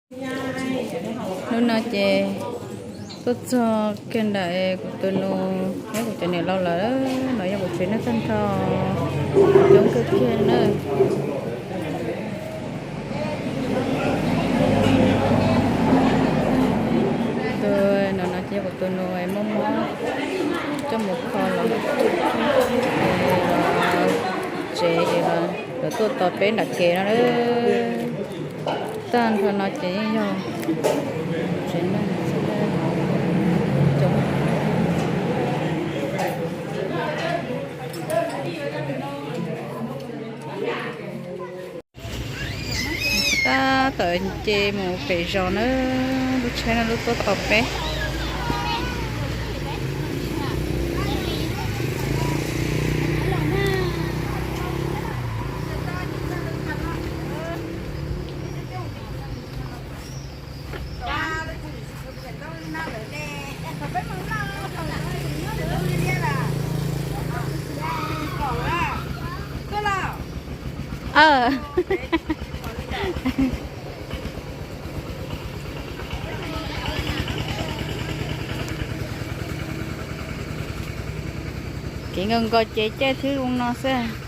Hnub no ces tuaj txog kiag ntawm kuv tus nus thiab kuv cov niam laus lawm. No yog kuv tsev neeg tag nrho, coob kawg kiag na. Tus no no ces yog kuv tus nus muaj mob coj mus kho los tsev es los lawv tuaj tos peb nram kev no. Tag nrho no ces yeej yog tsev neeg xwb. Tab tom nce mus pem zos na, lub tsheb no lub tuaj tos peb. Kev nkaus nkaus ces caij thwb zoo no xwb.